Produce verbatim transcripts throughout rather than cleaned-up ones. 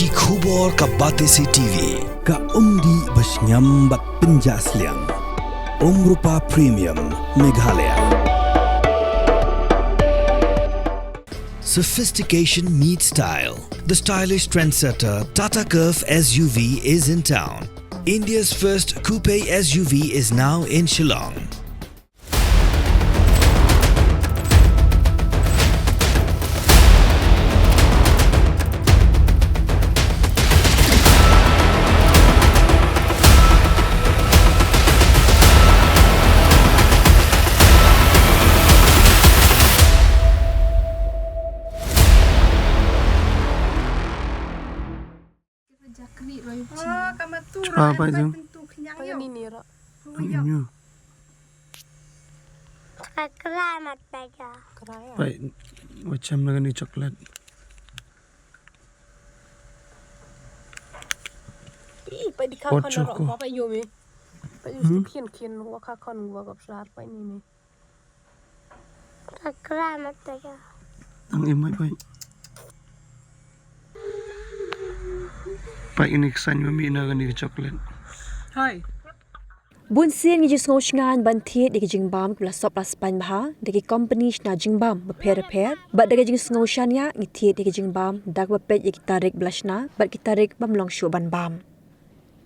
Ki khubor ka Batesi T V, ka umdih ba shngiam bad pynjah sliang. Umrupa Premium, Meghalaya. Sophistication meets style. The stylish trendsetter Tata Curvv S U V is in town. India's first coupe S U V is now in Shillong. Jakni roi. Ah, ka matu. Chwa roi, bai jong. Tentu kenyang yo. Ni ni ro. Roi yo. Ni. Kra mat bai ja. Kra ya. Bai, wacham na kani chocolate. Ih, bai di ka. Hot kon choco. Ro, bai yo me. Bai yo. Hmm? Khin khin wa ka kon wa gop sar bai ni me. Tang im mai pai. Pai ini kesan mami na kani chocolate. Hai. Bun sien ngi ju sngew shngaiñ ban thied ïa ki jingbam kiba la sop la spaiñ bha da ki kompani shna jingbam bapher bapher, bad da ki jingsngew shaniah ngi thied ïa ki jingbam da kaba peit ïa ki tarik ba la shna bad ki tarik bym long shuh ban bam.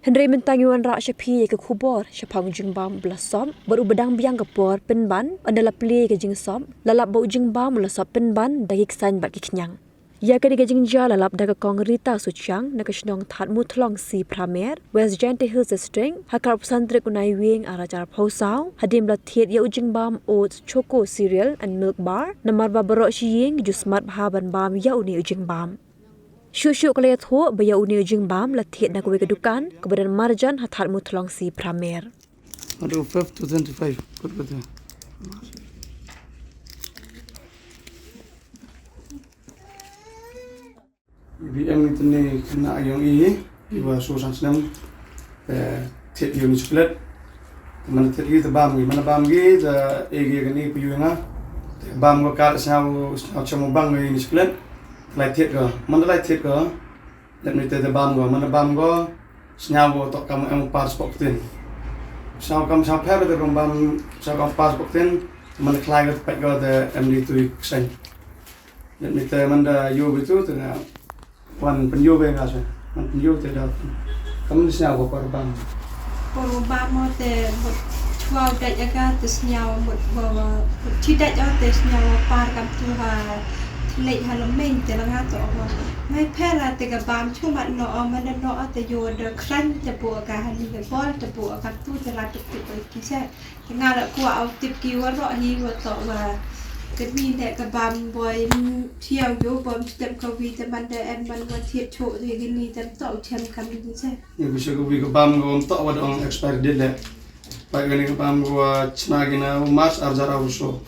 Hynrei mynta ngi wanrah sha phi ïa ka khubor shaphang u jingbam uba la sop bad uba dang biang ka por pynban, ynda la plie ïa ka jingsop la lap ba u jingbam u la sop pynban da ki ksain bad ki khñiang. Ïa kane ka jingjia la lap da ka Kong Rita Suchiang na ka shnong Thadmuthlong C Phramer, West Jaintia Hills District, ha ka arphew san tarik u Naiwieng arhajar arphew saw, hadien ba la thied ïa u jingbam Oats Choco Cereal and Milk Bar, namar ba baroh shi ïing ki ju smat bha ban bam ïa une u jingbam. Shuh shuh ka la ïathuh ba ïa une u jingbam la thied na kawei ka dukan kaba don marjan ha Thadmuthlong C Phramer. Haduh fifth to twenty-five. Kut kut. Bi em ni tene kena ayong i, iwa so san snem. Te thied ïa u ni chocolate. Te man thied ïa te bam ngi, man bam ngi te e gi kani pu yu nga. Te bam ko kar sñiaw, sñiaw chamo bang ngi ni chocolate. Te lai thied ko, man te lai thied ko. Lep ni te te bam ko, man bam ko. Sñiaw ko tok kam em par spok tin. Sñiaw kam sñiaw pher te kam bam sñiaw kam par spok tin. Man khlai ko te pait ko te em ni tui kseñ. Lep ni te man da yu bitu te nga. Wan pynïoh be nga sa. Wan pynïoh te da. Kam ni sñiaw ko por bam. Por bam mo te mut chwa u dait aga te sñiaw mut wa wa. Mut chi dait o te sñiaw wa par kam tu ha. Thlei ha lomeng te la nga to wa. Ngai pher ha te ka bam chu mat no o man da no o te yo da kran te bo aga ha ni ka bol te bo aga tu te la tuk tuk o ki se. Nga la kwah u tip ki waroh hi wa toh wa. Kani ne ka bam boi thiaw yo bom stem ka wi te man da en man wa thied cho de kani tem toh chem kam ni se. Ni bi se ka wi ka bam ka bam toh wa dong expired date le. Pai kani ka bam ka wa chna ki na March arjar aruso.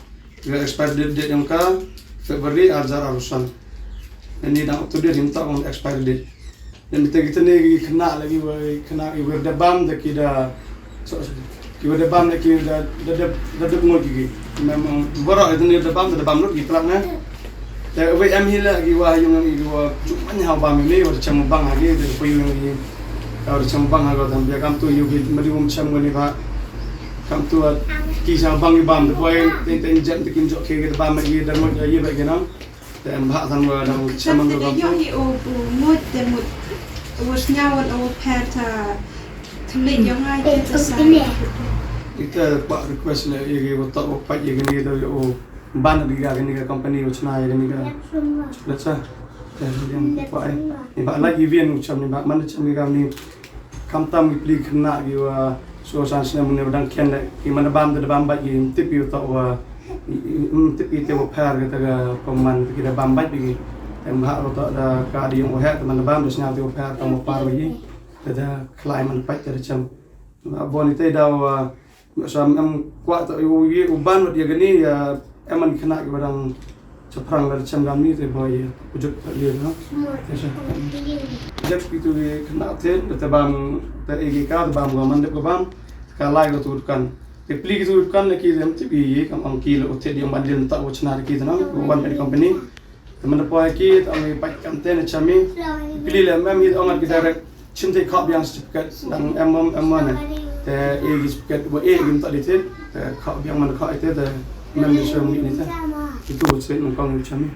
Ka expired date date yong ka February arjar arusan. Ni dang up to date ni toh expired date. Ïa, mynta kita ne ki khynnah lagi wei, khynnah ki wir da bam da ki da, so, so, ki wir da bam da ki da, da, da, da dep ngut ki. Memang baroh ita ne da bam, da bam lut ki tlak ne. Te wei em hi la ki wa yung ki wa juk man ha bam ne, wa da cham bang ha ki, da pa yung ki. Wa da cham bang ha ko tam bia kam tu yu ki mari um cham ko ni ba. Kam tu ki sa bang ki bam da boy, ten ten jam te kim jok ki da bam ki da ngut ïa ba ki nang. Te em bha tang ba dang chem man ka bam. Te yoh hi u, u mut te mut. U sñiaw wan u pher ta. Thylliej yong ai te ta sa. Ita ba request le ïa ki wa toh wa pait ïa kani da u ban ïa ka kani ka company wa chna ïa kani ka. Let's say. Te yang pa ai. Ni ba la ki bien u chem ni ba man chem ni ka ni. Khamtam ki pli khynnah ki wa so san snem ne wa dang khian le ki man da bam da bam bait ki tip ki toh wa, tip ki te wa pher ki ta ka pengman ki da bam bait ki. Em ha ro toh da ka di yong o he te man da bam da sñiaw te wa pher ka mo par ki. Te da khlai man pait te da chem. Ba bon ite da wa Sa em kwah to u ye u ban wat ya kani ya em man khynnah ki ba dang chaphrang la chem gam ni te boy ya u juk to ye no. Jep ki tu ye khynnah te te bam te e ki ka te bam ko man de ko bam ka lai ko tu kan. Te pli ki tu kan ki dem te bi ye kam ang ki lo te di ban din ta u chna ki te na ko ban company. Te mynta poi ki te ong i pat kam te ne chami. Pili le mem i ong ki direct chim te khap yang certificate dang em mom em mane. Te e ki certificate ba e ki mta di te. Te khap yang man khap ite te mem di chami ni te. Itu certificate nang kong chami.